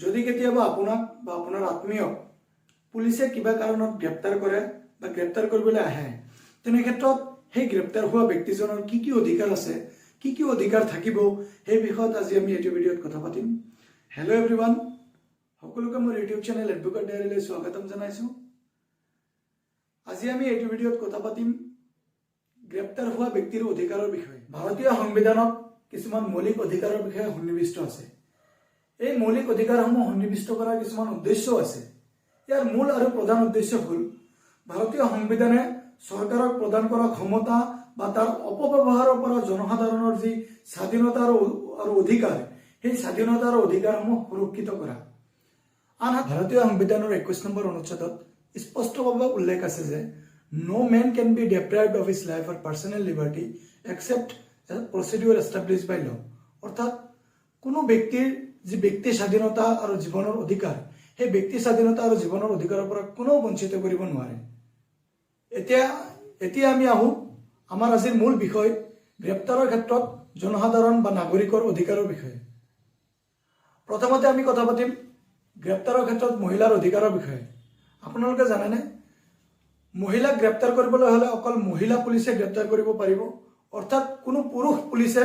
যদি কেতিয়াবা আপোনাক বা আপোনাৰ আত্মীয়ক পুলিচে কিবা কাৰণত গ্ৰেপ্তাৰ কৰে বা গ্ৰেপ্তাৰ কৰিবলৈ আহে, তেনে ক্ষেত্ৰত সেই গ্ৰেপ্তাৰ হোৱা ব্যক্তিজনৰ কি কি অধিকাৰ আছে, কি কি অধিকাৰ থাকিব, সেই বিষয়ত আজি আমি এইটো ভিডিঅ'ত কথা পাতিম। হেল্ল' এভৰিৱান, সকলোকে মোৰ ইউটিউব চেনেল এডভোকেট ডায়েৰীলৈ স্বাগতম জনাইছোঁ। আজি আমি এইটো ভিডিঅ'ত কথা পাতিম গ্ৰেপ্তাৰ হোৱা ব্যক্তিৰ অধিকাৰৰ বিষয়ে। ভাৰতীয় সংবিধানত কিছুমান মৌলিক অধিকাৰৰ বিষয়ে সন্নিৱিষ্ট আছে। এই মৌলিক অধিকাৰসমূহ সন্নিৱিষ্ট কৰাৰ কিছুমান উদ্দেশ্য আছে। ইয়াৰ মূল আৰু প্ৰধান উদ্দেশ্য হ'ল ভাৰতীয় সংবিধানে চৰকাৰক প্ৰদান কৰা ক্ষমতা বা তাৰ অপব্যৱহাৰৰ পৰা জনসাধাৰণৰ যি স্বাধীনতা আৰু অধিকাৰ, সেই স্বাধীনতা আৰু অধিকাৰসমূহ সুৰক্ষিত কৰা। আনহাতে, ভাৰতীয় সংবিধানৰ 21 নম্বৰ অনুচ্ছেদত স্পষ্টভাৱে উল্লেখ আছে যে "No man can be deprived of his life or personal liberty except procedure established by law." অৰ্থাৎ কোনো ব্যক্তিৰ যি ব্যক্তি স্বাধীনতা আৰু জীৱনৰ অধিকাৰ, সেই ব্যক্তি স্বাধীনতা আৰু জীৱনৰ অধিকাৰৰ পৰা কোনেও বঞ্চিত কৰিব নোৱাৰে। এতিয়া আমি আহোঁ আমাৰ আজিৰ মূল বিষয়, গ্ৰেপ্তাৰৰ ক্ষেত্ৰত জনসাধাৰণ বা নাগৰিকৰ অধিকাৰৰ বিষয়ে। প্ৰথমতে আমি কথা পাতিম গ্ৰেপ্তাৰৰ ক্ষেত্ৰত মহিলাৰ অধিকাৰৰ বিষয়ে। আপোনালোকে জানেনে, মহিলাক গ্ৰেপ্তাৰ কৰিবলৈ হ'লে অকল মহিলা পুলিচে গ্ৰেপ্তাৰ কৰিব পাৰিব? অৰ্থাৎ কোনো পুৰুষ পুলিচে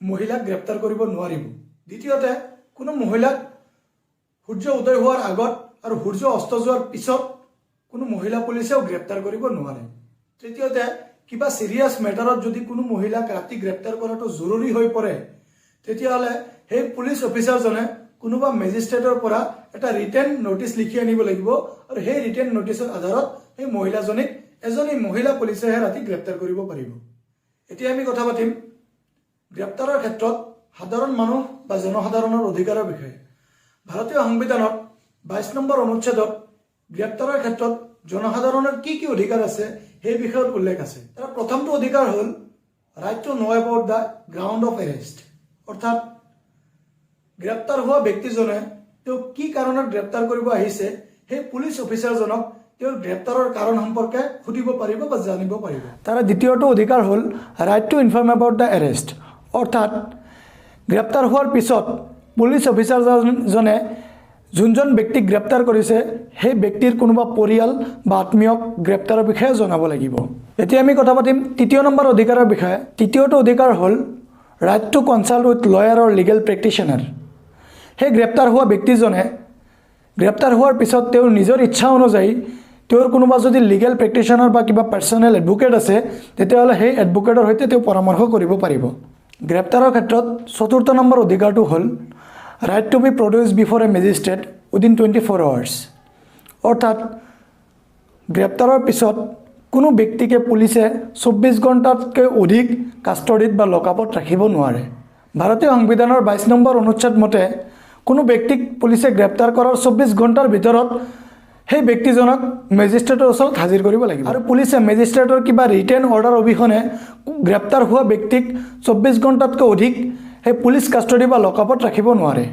মহিলাক গ্ৰেপ্তাৰ কৰিব নোৱাৰিব। দ্বিতীয়তে, কোনো মহিলাক সূৰ্য উদয় হোৱাৰ আগত আৰু সূৰ্য অস্ত যোৱাৰ পিছত কোনো মহিলা পুলিচেও গ্ৰেপ্তাৰ কৰিব নোৱাৰে। তৃতীয়তে, কিবা চিৰিয়াছ মেটাৰত যদি কোনো মহিলাক ৰাতি গ্ৰেপ্তাৰ কৰাটো জৰুৰী হৈ পৰে, তেতিয়াহ'লে সেই পুলিচ অফিচাৰজনে কোনোবা মেজিষ্ট্ৰেটৰ পৰা এটা ৰিটেন নটিচ লিখি আনিব লাগিব আৰু সেই ৰিটেন নটিচৰ আধাৰত সেই মহিলাজনীক এজনী মহিলা পুলিচেহে ৰাতি গ্ৰেপ্তাৰ কৰিব পাৰিব। এতিয়া আমি কথা পাতিম গ্ৰেপ্তাৰৰ ক্ষেত্ৰত সাধাৰণ মানুহ বা জনসাধাৰণৰ অধিকাৰৰ বিষয়ে। ভাৰতীয় সংবিধানত 22 নম্বৰ অনুচ্ছেদত গ্ৰেপ্তাৰৰ ক্ষেত্ৰত জনসাধাৰণৰ কি কি অধিকাৰ আছে, সেই বিষয়ত উল্লেখ আছে। তাৰ প্ৰথমটো অধিকাৰ হ'ল right to know about the ground of arrest। অৰ্থাৎ গ্ৰেপ্তাৰ হোৱা ব্যক্তিজনে তেওঁক কি কাৰণত গ্ৰেপ্তাৰ কৰিব আহিছে, সেই পুলিচ অফিচাৰজনক তেওঁৰ গ্ৰেপ্তাৰৰ কাৰণ সম্পৰ্কে সুধিব পাৰিব বা জানিব পাৰিব। তাৰ দ্বিতীয়টো অধিকাৰ হ'ল right to inform about the arrest। অৰ্থাৎ গ্ৰেপ্তাৰ হোৱাৰ পিছত পুলিচ অফিচাৰজনে যোনজন ব্যক্তিক গ্ৰেপ্তাৰ কৰিছে, সেই ব্যক্তিৰ কোনোবা পৰিয়াল বা আত্মীয়ক গ্ৰেপ্তাৰৰ বিষয়ে জনাব লাগিব। এতিয়া আমি কথা পাতিম তৃতীয় নম্বৰ অধিকাৰৰ বিষয়ে। তৃতীয়টো অধিকাৰ হ'ল right to consult with lawyer or legal practitioner। সেই গ্ৰেপ্তাৰ হোৱা ব্যক্তিজনে গ্ৰেপ্তাৰ হোৱাৰ পিছত তেওঁৰ নিজৰ ইচ্ছা অনুযায়ী তেওঁৰ কোনোবা যদি লিগেল প্ৰেক্টিশ্যনাৰ বা কিবা পাৰ্চনেল এডভোকেট আছে, তেতিয়াহ'লে সেই এডভোকেটৰ সৈতে তেওঁ পৰামৰ্শ কৰিব পাৰিব। গ্ৰেপ্তাৰৰ ক্ষেত্ৰত চতুৰ্থ নম্বৰ অধিকাৰটো হ'ল right to be produced before a magistrate within 24 hours। অৰ্থাৎ গ্ৰেপ্তাৰৰ পিছত কোনো ব্যক্তিকে পুলিচে 24 ঘণ্টাতকৈ অধিক কাষ্টডিত বা লকআপত ৰাখিব নোৱাৰে। ভাৰতীয় সংবিধানৰ 22 নম্বৰ অনুচ্ছেদ মতে কোনো ব্যক্তিক পুলিচে গ্ৰেপ্তাৰ কৰাৰ 24 ঘণ্টাৰ ভিতৰত সেই ব্যক্তিজনক মেজিষ্ট্ৰেটৰ ওচৰত হাজিৰ কৰিব লাগিব আৰু পুলিচে মেজিষ্ট্ৰেটৰ কিবা ৰিটেন অৰ্ডাৰ অবিহনে গ্ৰেপ্তাৰ হোৱা ব্যক্তিক 24 ঘণ্টাতকৈ অধিক সেই পুলিচ কাষ্টডি বা লকআপত ৰাখিব নোৱাৰে।